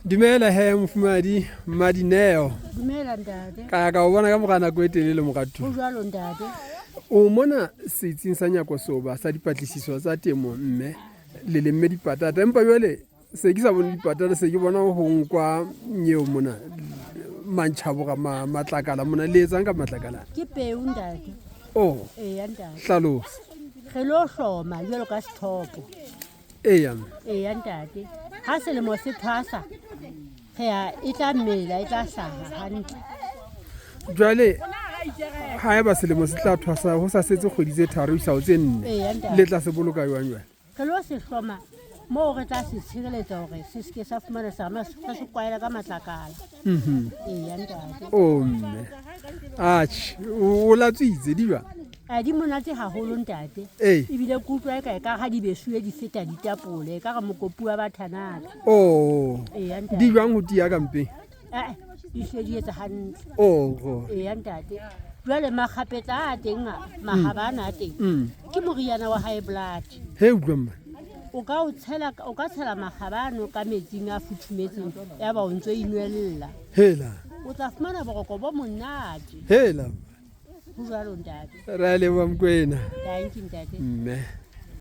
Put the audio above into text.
Dumela he mofumadi Mmadineo. Dumela ntate. Ka ya ka o bona ka mora nako e telele moratu. Ho jwalo ntate. O mona setsing sa Nyakosoba sa dipatlisiso tsa temo mme le lemme dipatata empa jwale se ke sa bone dipatata se ke bona ho nkwa nyeo mona mantšhaboga matlakala mona le etsang ka matlakala. Ke peu ntate. Oh. Eya ntate. Hlalosa. Re lo hloma jwalo ka sethopo. Eya. Eya ntate. Ha selemo se thwasa re ya e tla mela e tla hlaha hantle. Jwale ha eba selemo se tla thwasa ho sa setse kgwedi tse tharo isa ho tse nne le tla se boloka jwang jwale? Re lo se hloma moo re tla se tshireletsa hore se seke sa fumana serame re se kwaela ka matlakala. Eya ntate. O mme. Atjhe, o latswitse di jwang? A di monate haholo ntate. Ee. Ebile ke utlwa eka e ka ga di besuwe di feta ditapole, e ka re mokopu wa bathanaka. Oh. Eya ntate. Di jwang ho tiya ka mpeng? Eh, di hle di etsa hantle. Oh. Eya ntate. Jwale makgapetla a teng a, mahaba ana a teng. Ke moriana wa high blood. He utlwa mma. O ka o tshela o ka tshela makgaba ano ka metsing a futhumetseng ya ba o ntso inwella. Hela. O tla fumana boroko bo monate. Hela. Ho jwalo ntate. Re a leboha Mokoena. Thank you ntate. Mme.